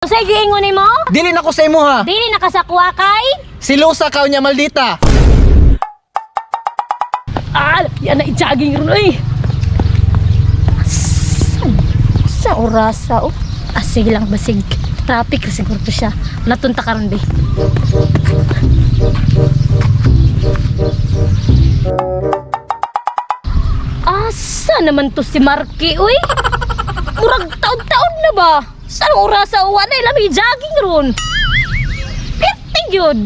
Unsay giingon nimo? Dili na ko sa imo ha. Dili nakasakwa kay? Silusa ka unya maldita. Ah, yan na i-jogging ron oy. Sa orasa oh. Ah, sige lang basig. Traffic ra siguro to siya. Natunta karon be. Asa naman to si Marky uy? Murag taon-taon na ba? Saan orasa wa na ilang jogging ron? Pirti yun.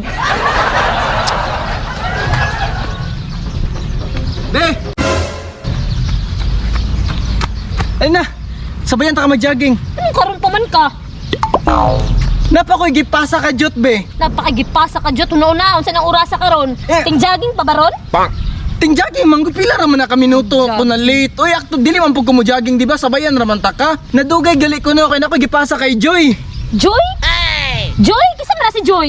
Be! Ay na, sabayan ta ka mag-jogging. Anong karon pa man ka? Napa ko'y gipasa ka jut, be. Napakagipasa ka dyan. Una-una, unsa nang orasa karon? Eh. Ting jogging pa ba ron? Ting jogging man gud, pila ra man na ka minuto Jogging. ko na late. Uy, akto dili man pud ko mo jogging, di ba? Sabayan ra man ta ka. Nadugay gali ko no kay nako gipasa kay Joy. Joy? Joy? Kisa man na si Joy?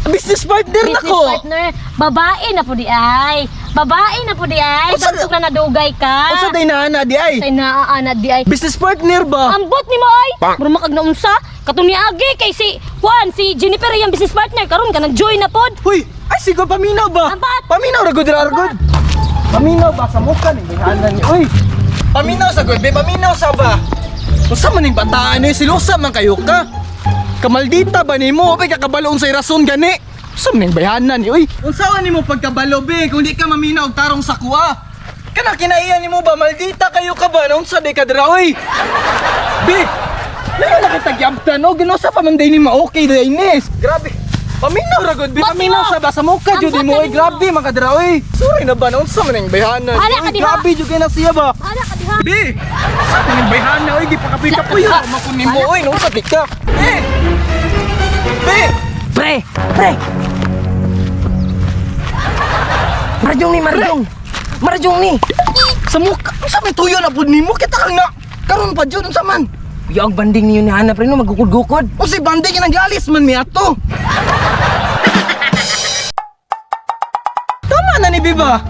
Business partner Business nako. partner. Babae na po di ay. Babae na po di ay. Unsa- Bantog na nadugay ka. Unsa day na ana di ay? Say naa na di ay. Business partner ba? Ambot ni mo ay. Mura makag naunsa. Katong niagi kay si Juan, si Jennifer iyang business partner karon ka nang Joy na pod. Huy, ay siguro paminaw ba? Ambat! Paminaw ra gud ra gud. Paminaw ba sa mukha ni bayhanan ni. Uy. Paminaw sa gud, be paminaw sa ba. Unsa man ning bataan ni silusa man kayo ka. Kamaldita ba nimo? Uy, kakabalo unsay rason gani? Unsa man ning bayhanan ni? Uy, unsa man nimo pagkabalo be kung di ka maminaw og tarong sa kuha? Kana kinaiyan nimo ba maldita kayo ka ba? Unsa di ka dira oy? Be, layo na kita gyabtan no, ginusa pa man day ni ma-okay day nis. Grabe. Paminaw ra gud, be. Bati Paminaw mo. sa ba sa mukha jud Ambot mo na oy. nimo. Grabe man ka dira oy. Sorry na ba na unsa man ning bayhanan? Hala ka Oy, diha. grabe jud kay na siya ba. Hala ka diha. Be, sa man ning bayhana oy, gipakapoy-kapoy yun. Makunin mo oy, unsa di ka? Be. Be. Pre! Pre! Marjong ni, Marjong! Marjong ni! Sa mukha, unsa may tuyo na pud nimo kita kang na karon pa jud unsa man? Kuya, og banding niyo ni Hana, pre, no? Magukod-gukod. Unsay banding naglalis man mi ato. Tama na ni Biba.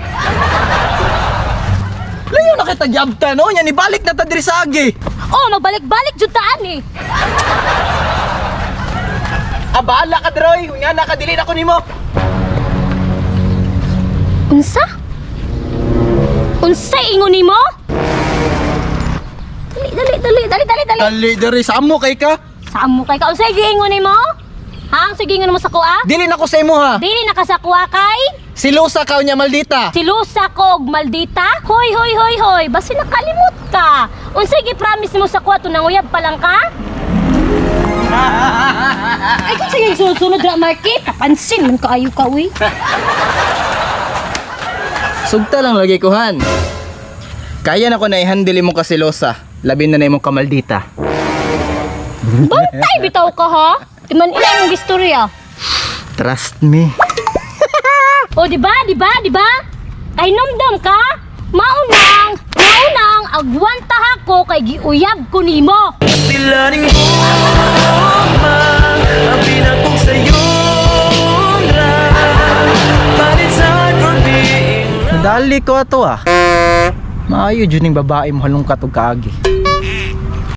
Layo na kita gyabta no, nya nibalik na ta diri sa agi. Oh, magbalik-balik jud taan eh. Abala ka droy, unya na ka dili na ko nimo. Unsa? Unsa ingon nimo? Dali, dali, dali, dali, dali, dali. Dali diri sa amo kay ka. Saan mo kay ka? Unsay giingon nimo? Ha? Unsay giingon mo sa kuha? Dili na ko sa imo ha. Dili nakasakwa kay? Silusa ka unya maldita. Silusa ko og maldita? Hoy, hoy, hoy, hoy. Basi nakalimot ka. Unsay gi-promise mo sa kuha tunang uyab pa lang ka? Ay, kung sige sunod ra, Marky, papansin man kaayo ka, uy. Sugta lang lagi ko han. Kaya na ko na i-handle imong kasilosa. Labi na na imong kamaldita. Bantay bitaw ka, ha? Di man ila imong istorya. Trust me. O, di ba? Di ba? Di ba? Kay numdum ka? Maunang, maunang, agwanta ako kay giuyab ko nimo. Stilaning gugma ang pinakong sa'yo ra. But it's hard for being Nadali ko ato ah. Maayo jud ning babae mo halongkat og kaagi.